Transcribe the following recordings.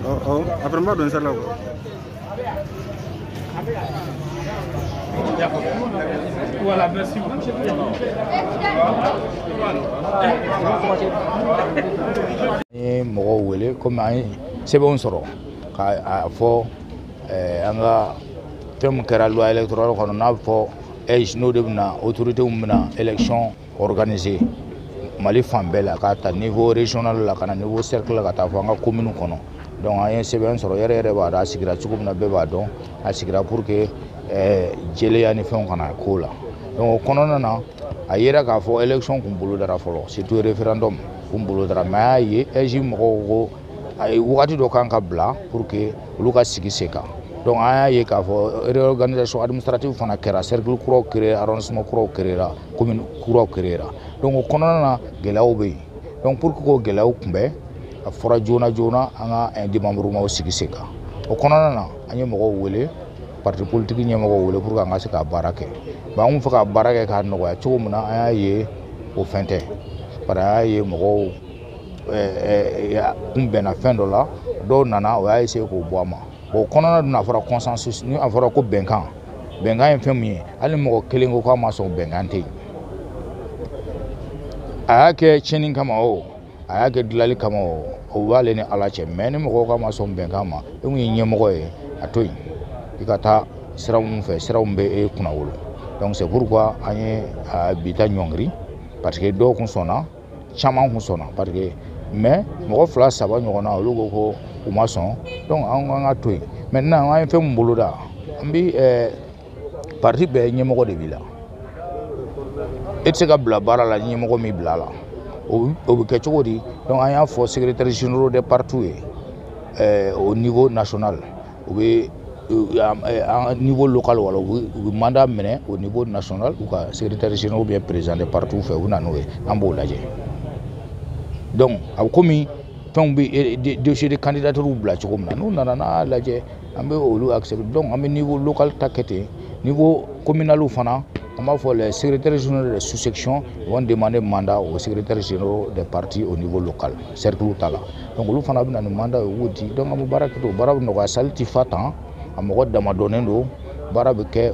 Ɔ après n b'a don salle la quoi. Voilà, merci beaucoup. An ye mɔgɔw wele komi an ye sɛbɛnw sɔrɔ k'a fɔ an ka fɛn min kɛra loi électorale kɔnɔ, n'a bɛ fɔ AIGE, n'o de bɛna autorité min bɛna élection organiser Mali fan bɛɛ la, k'a ta niveau régional la ka na niveau cercle la, ka taa fɔ an ka commune kɔnɔ. Donc an ye sɛbɛn sɔrɔ yɛrɛ yɛrɛ b'a dɔn a sigira cogo min na, bɛɛ b'a dɔn a sigira pour que jɛlenya ni fɛnw kana k'o la. Donc o kɔnɔna na, a yera k'a fɔ élection kun bolodara fɔlɔ, surtout référendum kun bolodara, mais a y'a ye AIGE mɔgɔw ko a ye wagati dɔ kan ka bila pour que olu ka sigi sen kan. Donc an y'a ye k'a fɔ réorganisation administrative fana kɛra, cercle kuraw créé, arrondissement kuraw créé, commune kuraw créé. Donc o kɔnɔna na, gɛlɛyaw bɛ yen. Donc pour que k'o gɛlɛyaw kunbɛn, a fɔra joona joona an ka démembrement sigi sen kan. O kɔnɔna na, an ye mɔgɔw wele, parti politique ɲɛmɔgɔw wele pour que an ka se ka baara kɛ. Bon, an kun fɛ ka baara kɛ k'a nɔgɔya cogo min na, an y'a ye o fɛn tɛ, bari an y'a ye mɔgɔw kun bɛnna fɛn dɔ la, dɔw nana o y'a essayer k'o bɔ a ma. Bon, o kɔnɔna dun, a fɔra consensus, ni a fɔra ko bɛnkan, bɛnkan ye fɛn min ye, hali ni mɔgɔ kelen ko k'a ma sɔn, bɛnkan tɛ yen. A y'a kɛ tiɲɛni kama o, a y'a kɛ dilanli kama o, o b'ale ni Ala cɛ. Mais ni mɔgɔw k'a ma sɔn bɛnkan ma, e mun ye ɲɛmɔgɔ ye, a to yen i ka taa sira mun fɛ, sira mun bɛ e kunna wolo. Donc c'est pourquoi an ye bi ta ɲɔngiri, parce que dɔw kun sɔnna, caman kun sɔnna, parce que mais mɔgɔ fila saba ɲɔgɔnna, olu ko ko u ma sɔn. Donc an ko an ka to yen. Maintenant, an ye fɛn mun boloda, an bi parti bɛɛ ɲɛmɔgɔ de b'i la, e tɛ se ka bila baara la ɲɛmɔgɔ min bila la, o bɛ kɛ cogo di? Donc an y'a fɔ secrétaire généraux des partis ye au niveau national, u bɛ an niveau local, wala u bɛ mandat minɛ au niveau national, u ka secrétaire général ou bien président des partis fɛ, u bɛ na n'o ye, an b'o lajɛ. Donc a bɛ komi fɛnw bɛ dossier de candidature bila cogo min na, n'u nana n'a y'a lajɛ, an bɛ olu accepter. Donc an bɛ niveau local ta kɛ ten, niveau communal fana, an b'a fɔ les secrétaires généraux des sous-sections vont demander mandat aux secrétaires généraux des partis au niveau local, cercle ta la. Donc olu fana bɛ na ni mandat ye, u b'o di. Donc an bɛ baara kɛ ten, o baara bɛ nɔgɔya, salle ti fa tan, a mɔgɔ damadɔnnen don, baara bɛ kɛ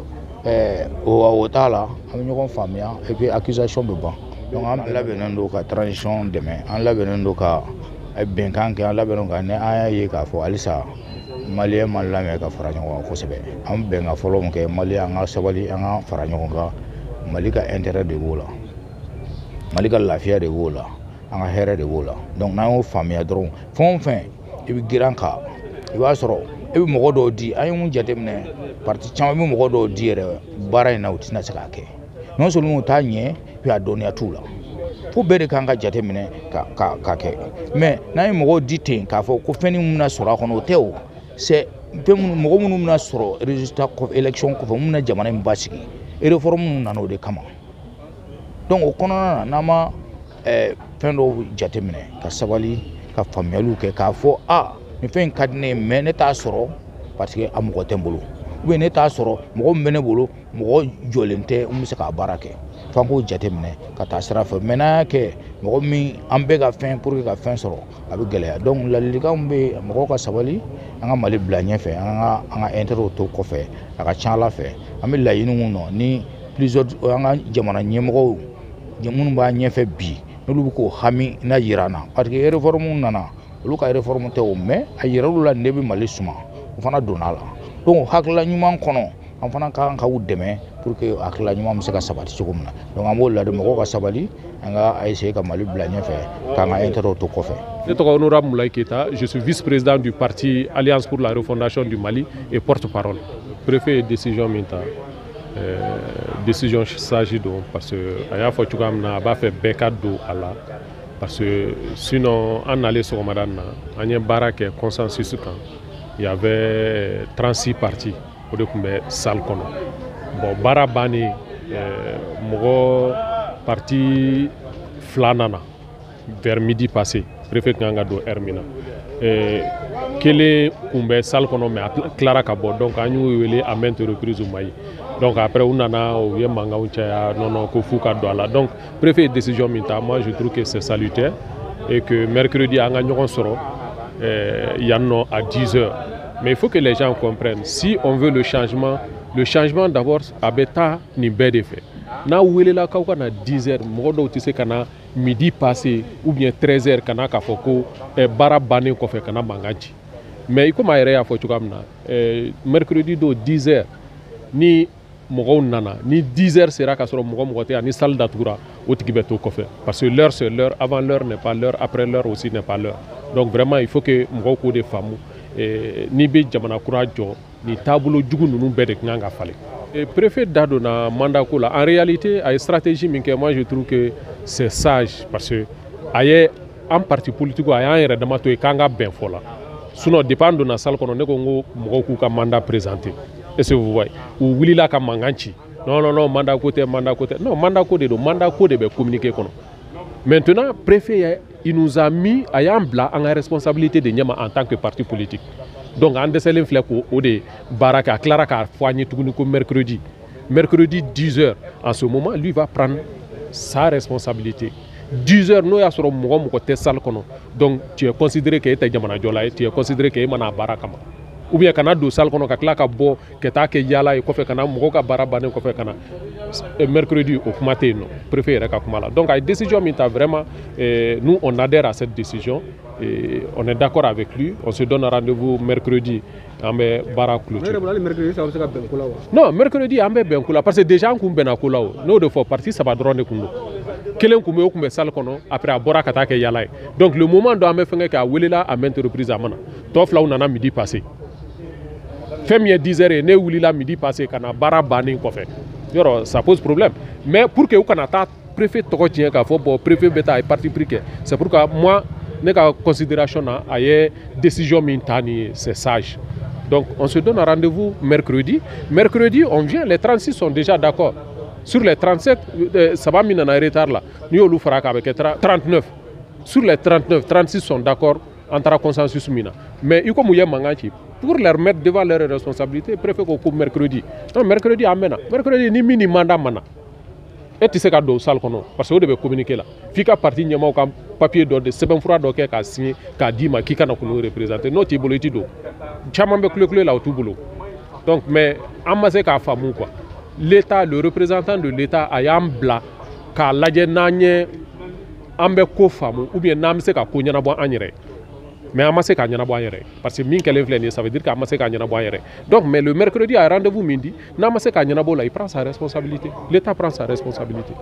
o t'a la, an bɛ ɲɔgɔn faamuya et puis accusation bɛ ban. Donc an labɛnnen don ka transition dɛmɛ, an labɛnnen don ka bɛnkan kɛ, an labɛnnen don ka ni an y'a ye k'a fɔ halisa maliyɛn ma lamɛn ka fara ɲɔgɔn kan kosɛbɛ. An bɛnkan fɔlɔ min kɛ, maliyɛn an ka sabali, an ka fara ɲɔgɔn kan, Mali ka intérêt de b'o la, Mali ka lafiya de b'o la, an ka hɛrɛ de b'o la. Donc n'an y'o faamuya dɔrɔn, fɛn o fɛn i bɛ girin kan, i b'a sɔrɔ e bɛ mɔgɔ dɔw di. An ye mun jateminɛ, parti caman bɛ mɔgɔ dɔw di yɛrɛ baara in na, u tɛna se k'a kɛ. Non seulement u t'a ɲɛ, puis a dɔnniya t'u la. Fo bɛɛ de kan ka jateminɛ ka kɛ. Mais n'an ye mɔgɔw di ten k'a fɔ ko fɛn min bɛna sɔrɔ a kɔnɔ, o tɛ o. C'est fɛn minnu, mɔgɔ minnu bɛna sɔrɔ résultat kɔfɛ, élection kɔfɛ, mun bɛna jamana in basigi, réforme minnu nana o de kama. Donc o kɔnɔna na, n'an ma fɛn dɔw jateminɛ, ka sabali, ka faamuyaliw kɛ, k'a fɔ a nin fɛn in ka di ne ye, mais ne t'a sɔrɔ parce que a mɔgɔ tɛ n bolo, ou bien ne t'a sɔrɔ, mɔgɔ min bɛ ne bolo, mɔgɔ jɔlen tɛ n bɛ se k'a baara kɛ, f'an k'o jateminɛ ka taa sira fɛ. Mais n'an y'a kɛ mɔgɔ min an bɛɛ ka fɛn pour que ka fɛn sɔrɔ, a bɛ gɛlɛya. Donc ladilikan min bɛ yen, mɔgɔw ka sabali, an ka Mali bila ɲɛfɛ, an ka intérêt to kɔfɛ. A ka ca Ala fɛ, an bɛ laɲini mun nɔ ni plusieurs an ka jamana ɲɛmɔgɔw minnu b'a ɲɛfɛ bi, n'olu bɛ k'o hami na yira an na, parce que réforme nana, olu ka réforme tɛ o, mais a yira olu la nin de bɛ Mali suma, o fana donna a la. Donc hakilila ɲuman kɔnɔ, an fana ka kan k'u dɛmɛ pour que hakilila ɲuman bɛ se ka sabati cogo min na. Donc an b'o ladi, mɔgɔw ka sabali, an ka essayer ka Mali bila ɲɛfɛ, k'an ka intérêt to kɔfɛ. Ne tɔgɔ honorable Moulaye Keita, je suis vice-président du parti Alliance pour la refondation du Mali et porte-parole. Préfet ye décision min ta, décision sage don, parce que a y'a fɔ cogoya min na, a b'a fɛ bɛɛ ka don a la, parce que sinon an nalen sɔgɔmada in na, an ye baara kɛ consensus kan. Il y avait 36 partis o de tun bɛ salle kɔnɔ. Bon, baara bannen, mɔgɔ parti fila nana vers midi passé. Préfet kan ka don heure min na, kelen kun bɛ salle kɔnɔ, mais a tilara ka bɔ. Donc an y'u wele à maintes reprises, u ma ye. Donc après u nana, u ye mankanw caya, non non, ko f'u ka don a la. Donc préfet ye décision min ta, moi je trouve que c'est salutaire et que mercredi an ka ɲɔgɔn sɔrɔ. yan nɔ à 10 heures. Mais il faut que les gens comprennent, si on veut le changement d'abord a bɛ taa nin bɛɛ de fɛ. N'a welela k'aw ka na 10 heures, mɔgɔ dɔw tɛ se ka na midi passé ou bien 13 heures ka na k'a fɔ ko baara bannen kɔfɛ ka na mankan ci. Mais i komi a yɛrɛ y'a fɔ cogoya min na, mercredi don 10 heures ni mɔgɔw nana, ni 10 heures sera k'a sɔrɔ mɔgɔ tɛ yan, ni salle datugura, o tigi bɛ to kɔfɛ. Parce que l'heure c'est l'heure, avant l'heure n'est pas l'heure, après l'heure aussi n'est pas l'heure. Donc vraiment il faut que mɔgɔw k'o de faamu. N'i bɛ jamana kura jɔ, nin taabolo jugu ninnu bɛɛ de kan ka falen. Préfet da donna mandat ko la. En réalité a ye stratégie min kɛ, moi je trouve que c'est sage, parce que a ye an parti politique, a y'an yɛrɛ dama to yen k'an ka bɛn fɔ la. Sinon depuis an donna salle kɔnɔ, ne ko n ko mɔgɔw k'u ka mandat présenter. Est-ce que vous voyez? U wulila ka mankan ci. Non non non, mandat ko tɛ, mandat ko tɛ. Non, mandat ko de don, mandat ko de bɛ communiqué kɔnɔ. Maintenant préfet il nous a mis, a y'an bila an ka responsabilité de ɲɛma en tant que parti politique. Donc an dɛsɛlen filɛ k'o de baara kɛ. A tilara k'a fɔ an ye tuguni ko mercredi 10 heures, en ce moment lui va prendre sa responsabilité. 10 heures n'o y'a sɔrɔ mɔgɔ tɛ salle kɔnɔ, donc tu es considéré que e tɛ jamanajɔla ye, tu es considéré que e ma na baara kama. Ou bien kana don salle kɔnɔ ka tila ka bɔ ka taa kɛ yaala ye kɔfɛ, ka na mɔgɔw ka baara bannen kɔfɛ ka na mercredi, o kuma tɛ yen nɔ, préfet yɛrɛ ka kuma la. Donc a ye décision min ta, vraiment nous on adhère à cette décision et on est d'accord avec lui. On se donne rendez-vous mercredi, an bɛ baara clôturer. Non, mercredi an bɛ bɛn ko la, parce que déjà an kun bɛnna ko la o. N'o de fɔ, parti saba dɔrɔn de kun don. Kelen kun bɛ yen, o kun bɛ salle kɔnɔ, après a bɔra ka taa kɛ yaala ye. Donc le moment dɔ an bɛ fɛnkɛ kɛ, a welela à maintes reprises, a ma na. Tɔ filaw nana midi passé. Fɛn min ye 10 heures ye, ne wulila midi passé ka na baara bannen kɔfɛ, yɔrɔ ça pose problème. Mais pour que u kana taa préfet tɔgɔ tiɲɛ k'a fɔ bon préfet bɛ taa a ye parti pris kɛ, c'est pourquoi moi ne ka considération na, a ye décision min ta nin ye, c'est sage. Donc on se donne rendez-vous mercredi. Mercredi on vient, les 36 sont déjà d'accord. Sur les 37, saba min nana retard la, n'i y'olu fara k'a bɛ kɛ 39. Sur les 39, 36 sont d'accord, an taara consensus min na. Mais i komi u ye mankan ci, pour leur mettre devant leurs responsabilités, préfet ko ko mercredi. Non, mercredi an bɛ na. Mercredi ni min ni mandat ma na, e tɛ se ka don salle kɔnɔ, parce que o de bɛ communiquer la. F'i ka parti ɲɛmaaw ka papier dɔ de sɛbɛnfura dɔ kɛ k'a signer k'a d'i ma k'i kana k'olu représenter. N'o t'i bolo, i t'i don. Caman bɛ kule-kule la, o t'u bolo. Donc mais an ma se k'a faamu quoi. L'État, le représentant de l'État a y'an bila k'a lajɛ n'an ye an bɛ ko faamu ou bien n'an bɛ se ka ko ɲɛnabɔ an yɛrɛ ye. Mais an ma se k'a ɲɛnabɔ an yɛrɛ ye, parce que min kɛlen filɛ nin ye, ça veut dire k'an ma se k'a ɲɛnabɔ an yɛrɛ. Donc mais le mercredi a rendez-vous min di, n'an ma se k'a ɲɛnabɔ o la, il prend sa responsabilité, l'État prend sa responsabilité.